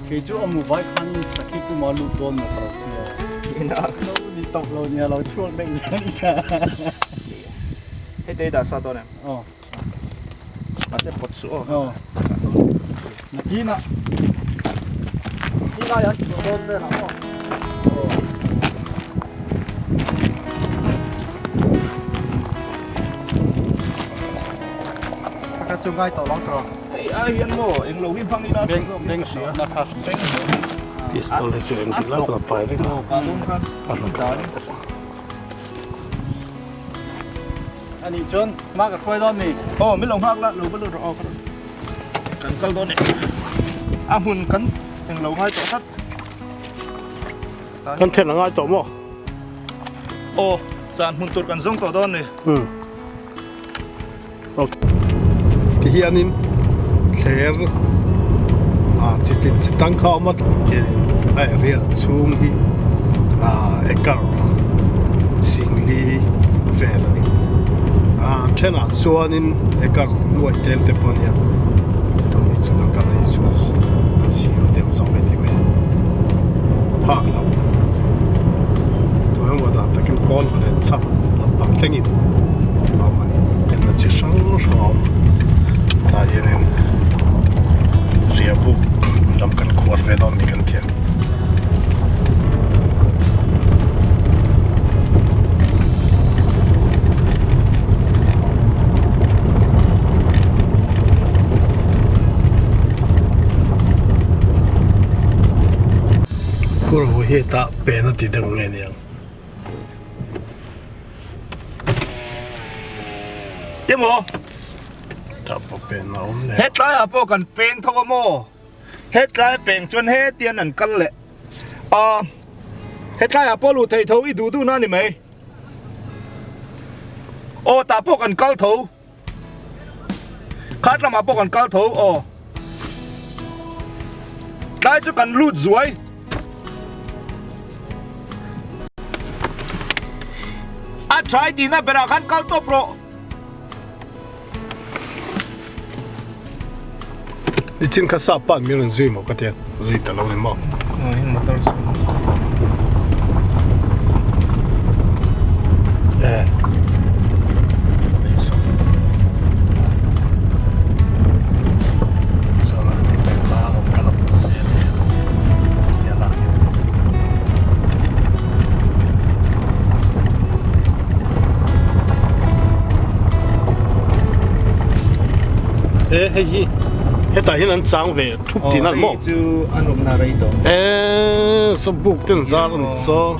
Kei chu a mu vai khanin sakhi puma lut dawn maw ka lo tia. Lo ni tawp lo nia lo chhuak daih zel i kha. Hei te i dah sa dawn em? Aw. Mahse pawt suh aw. Aw. Nakinah. Ti lai an chhuah dawn velah aw. Ka chu ngai tawh lo tawh. Hei ai hian maw eng lo hi hmang ila Beng beng hriat na kha. Beng Pistol hi chu eng ti lai pawh a pai vek a. A hna kha. Ani chuan hma ka hruai dawn ni. Aw min lo nghak la lo va lut rawh aw kan kal dawn e. A hmun kan eng lo ngai tawh tlat. Kan then a ngai tawh maw? Aw zan hmun tur kan zawng tawh dawn ni. Um. Ok. Ti hianin thler ah chi tin chi tang kha a awm a hianin a area chhung hi ah acre singli vel a ni. Ah thenah chuanin acre nuai tel te pawh a nia tuni chu kan kal hi chu a zing deuh zawk mai thei mai a phak lo tuna maw dan takin kawl leh chhak lampang thlengin a awm a ni enna chi hrang hrang a awm tah hianin riahbuk lam kan khuar ve dawn ni kan ti a. Purvu hi tah pen a ti deuh nge niang. Emaw? Tah pawh pen a awm leh. Hetlaiah pawh kan peng tho a maw? Hetlai peng chuan hetian an kal leh a, hetlaiah pawh luh theih tho i duh duhna a ni mai. Aw tah pawh kan kal tho. Khat lamah pawh kan kal tho aw. Tlai chu kan lut zuai. A try tihna berah khan kal tawp rawh. Nichin kha sap pan min rawn zui maw ka tia zui ta lo ni maw. Motor chu. Eh. E hei hi hetah hian an chang ve thup tih na maw chu an awmna rei tawh e saw buk ten zar a ni saw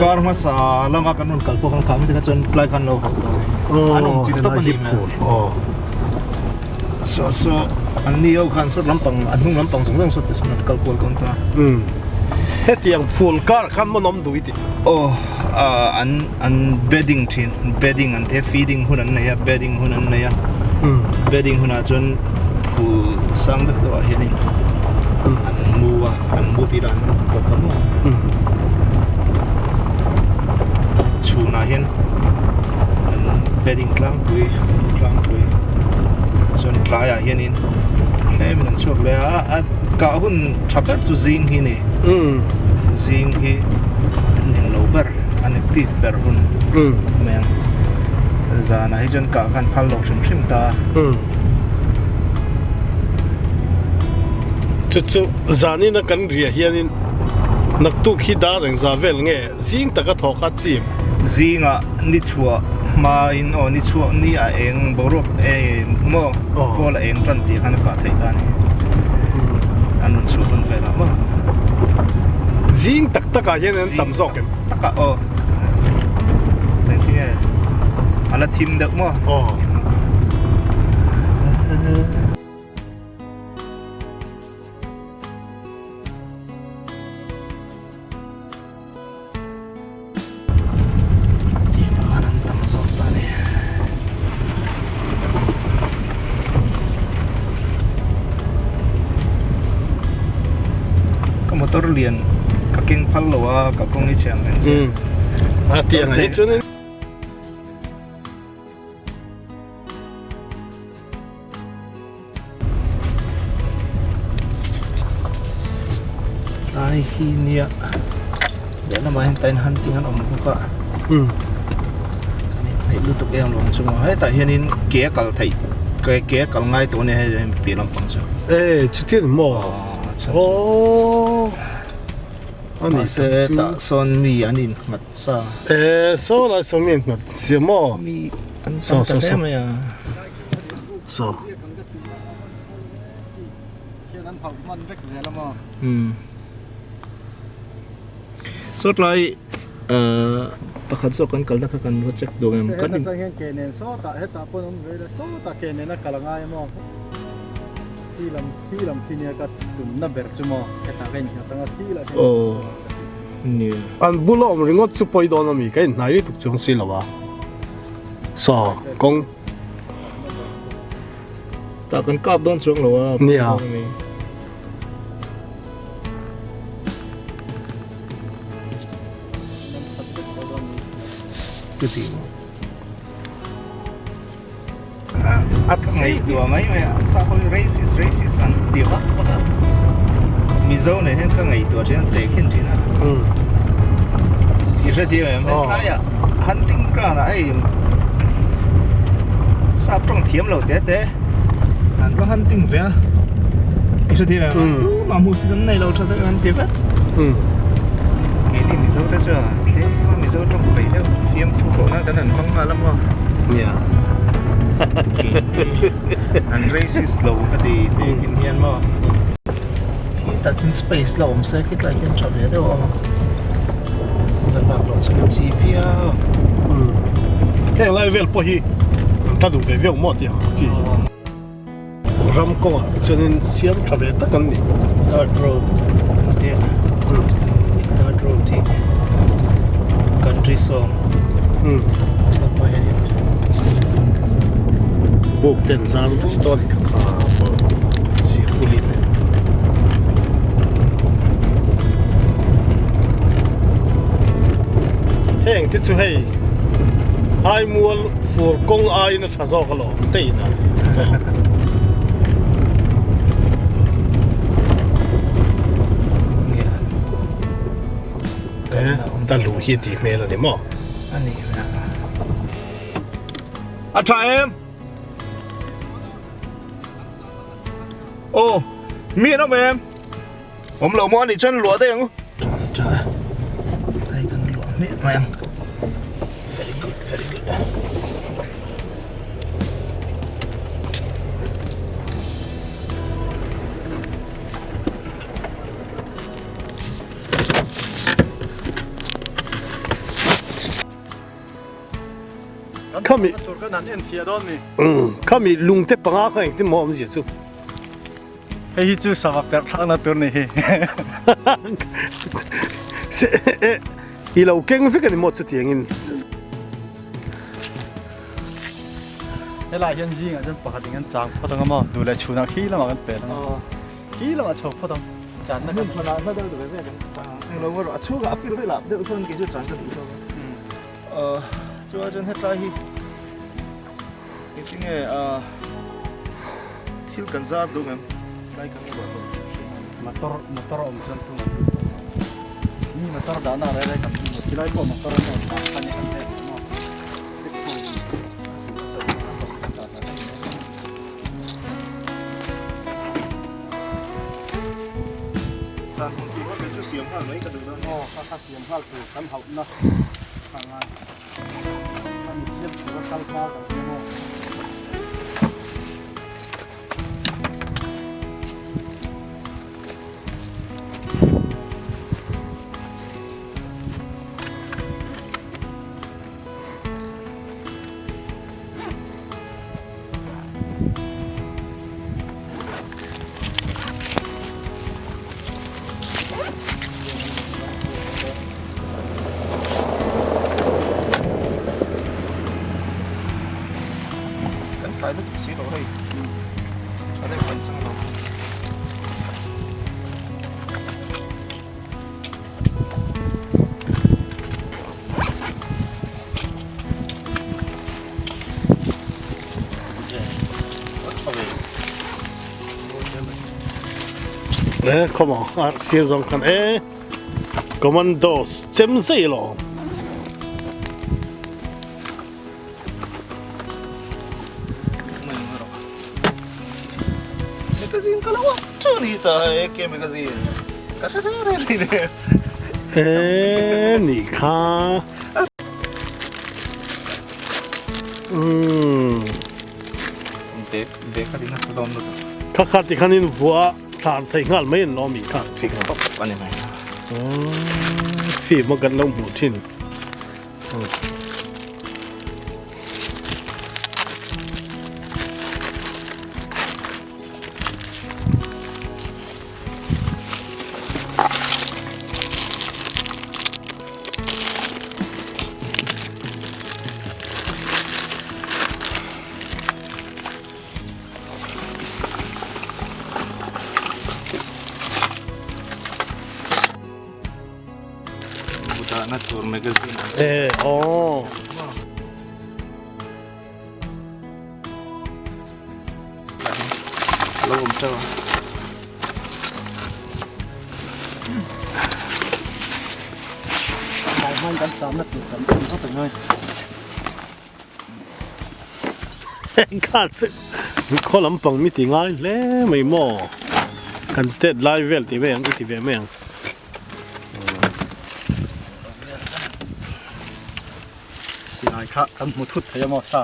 kar hmasa lama kan rawn kal pawh khan khami te kha chuan tlai khan lo hauh tawh an awm chin tawp a ni aw saw saw an ni ho khan saw lampang an hnung lampang zawng zawng saw te sawn an kal kual dawn ta hetiang phul kar khan mawn awm duh i ti aw an an bedding thin bedding an te feeding hun an nei a bedding hun an nei a bedding hunah chuan phul sang deuh deuh ah hianin an mu a an mu tih dan an bawk a maw chhunah hian an bedding tlangpui tlangpui chuan tlaiah hianin tlemin an chhuak leh a a kah hun tha ber chu zing hi a ni zing hi an englo ber an active ber hun mai ang zanah hi chuan kah khan phal lo hrim hrim ta a. Chu chu zanina kan ria hianin naktuk hi dar engzah vel nge zing taka thawh kha chim. Zingah ni chhuah hmain aw ni chhuah ni a eng boruak e maw kawl a eng tan tih khan a kah theih ta a ni an rawn chhuah hun velah maw. Zing tak takah hian an tam zawk em? Takah aw engtin nge a la thim deuh maw? Aw. Tiang an tam zawk ta a ni. Ka motor lian ka keng phal lo a ka kawng hi chhiang reng che. A tiang hi chuan Hetlai hi nia lehlamah hian tain hunting an awm bawk a kan inhnaih lutuk em lo ang chu maw hetah hianin ke a kal theih ke ke a kal ngai tawh a nia hei piah lampang chu e chuti ni maw aww mahse tah sawn mi an innghat sa e saw lai sawn mi an nghat sia maw mi an tam ta hle mai a saw. Khian an hauh hman vek zel a maw? Umm. Sawtlai pakhat zawk kan kalna kha kan va check duh em? Heta tang hian ke nen sawtah hetah pawn awm ve ila sawtah ke nen a kal a ngai a maw? Khi lam khi lam khi nia ka tumna ber chu maw? Hetah ka innghat anga khi lah hian Aw nia. An bula awm ringawt chu pawi dawn a mi ka inhnai lutuk chuang si lo a. Saw kawng. Tah kan kap dawn chuang lo a. Nia. Chuti maw. A ngaihtuah mai mai a sa ho hi racist racist an ti vak vak a. Mizo nen hian ka ngaihtuah thin a tehkhin thin a. I hrethiam em? Hetlaiah hunting ground ah hei sap tawng thiam lo te te an va hunting ve a i hrethiam em? Tumah hmuh si an nei lo tha deuh an ti vek. Keini Mizo te chuan tlem a Mizo tawng peih deuh fiamthu thawh nan kan han hmang nghal a maw? Nia. An racist lo ka ti tehkhin hian maw? Khi takin space la awm se khitlai khian tha ve deuh a la lak loh chuan a chi viau. Heng lai vel pawh hi an tla duh ve viau maw tih ang chi hi ram kawngah te chuanin siam tha ve tak an ni. Dirt road te dirt road hi country song Buk ten zam vek dawn kha kha sihpuli te. Heng te chu hei Aimual fur kawng aiin a tha zawk alawm te in a. Ta lu hi tih hmel a ni maw? A ni hmel. A tha em? Aw, mi an awm em? Awm lo maw a nih chuan luah daih ang u. Tha e, hei kan luah hmiah mai ang. Very good, very good. Khami tur kan han en fiah dawn ni. Khami lungte panga kha engtin maw awmzia chu. Hei hi chu sava perh thlakna tur ni hi. Se e i lo keng vek ani maw chutiangin. Helai hian zingah chuan pakhat in kan chang phawt ang a maw duh leh chhunah khi lamah kan pel ang a. Khi lamah chho phawt ang. Channa kan hmun hmunah deuh ve ve kan chang ang. Englo erawh a chhungah a pil vel ah deuh chuan kei chu chan ka duh zawk a. Chuan chuan hetlai hi engtinge thil kan zar duh em tlai kan ruah tawh motor motor a awm chuan tunah lut tawh mi motor dahna rei rei kan hmu tilai pawh motor an awm tak khan kan let maw Zan hun tur kha chu siam nghal mai ka duh dawn aw kha kha siam nghal tur kan hauhna kha ngai kan siam tur a kal hma kan hria maw. Kan tlai lutuk si lo hei a deuh kan chang lo. E come on a sir zawng khan e commandos chem zei lo. Magazine ka lo a chu ni ta AK magazine ka hre re re re E ni kha. Umm. Bag bag kha ding a sa dawn lutuk. Kha kha ti khan in vua thlan thei nghal mai an lawm i kha chi kha. Tawp ani mai. Umm film a kan lo hmuh thin. Dahna tur magazine Eh, oh. Lo awm teuh a. Tlai hman kan tlamna tur kan en vak ang ai. Kha chu khaw lampang mi ti ngai hle mai maw kan tet lai vel ti mai ang i ti ve mai ang. Silai kha kan hmu thut thei a maw sa.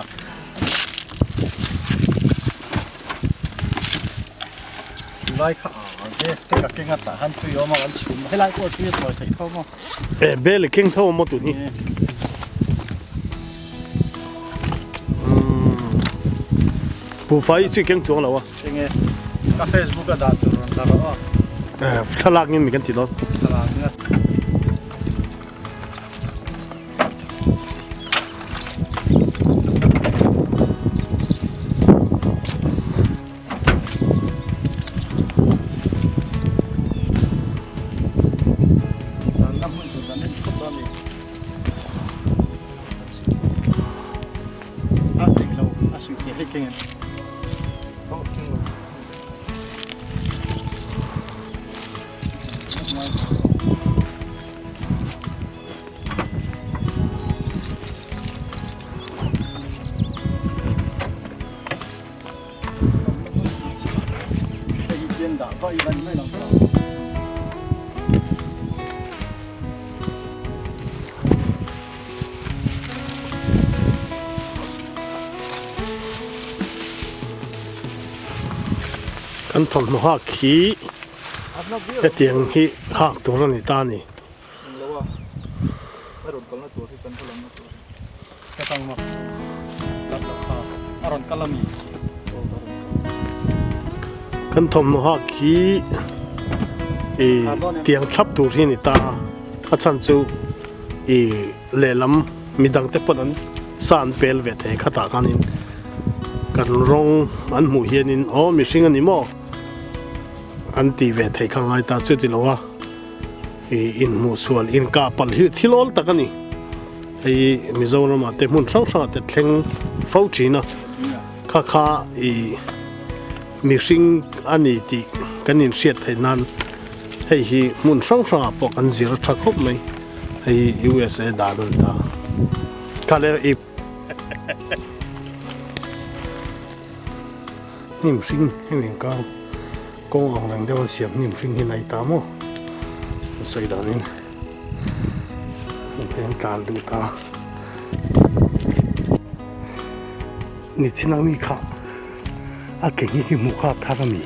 Silai kha a gas te ka keng a tah han tui awm a kan chhum helai pawh tui a chawi theih tho maw. E bel i keng tho maw tun hi. Buhfai chu i keng chuang lo a. Enge ka Facebook a dah tur rawn dah rawh aw. Thlalak in mi kan ti dawn. Thlalak in a. Kan thawmhnaw hak hi hetiang hi hak tur a ni ta a ni. Kan thawmhnaw hak hi ih tiang thlap tur hi a ni ta a, a chhan chu ih lehlam midang te pawn an sa an pel ve thei khatah khanin kan rawng an hmuh hianin aw mihring a ni maw an tih ve thei kha ngai ta chu ti lo a. Ih inhmuh sual inkah palh hi thil awl tak a ni. Hei Mizoramah te hmun hrang hrangah te thleng fo thin a, kha kha ih mihring a ni tih kan inhriat theih nan hei hi hmun hrang hrangah pawh kan zir a tha khawp mai. Hei hi USA dan a ni ta. Kha le ih hnim hring hemi inkar. Kawng ang reng deuh an siam hnim hring hi nai ta maw an sawi danin engte an tlan duh ta ni chin ami kha a ke hi hi hmuh kha a thar ami.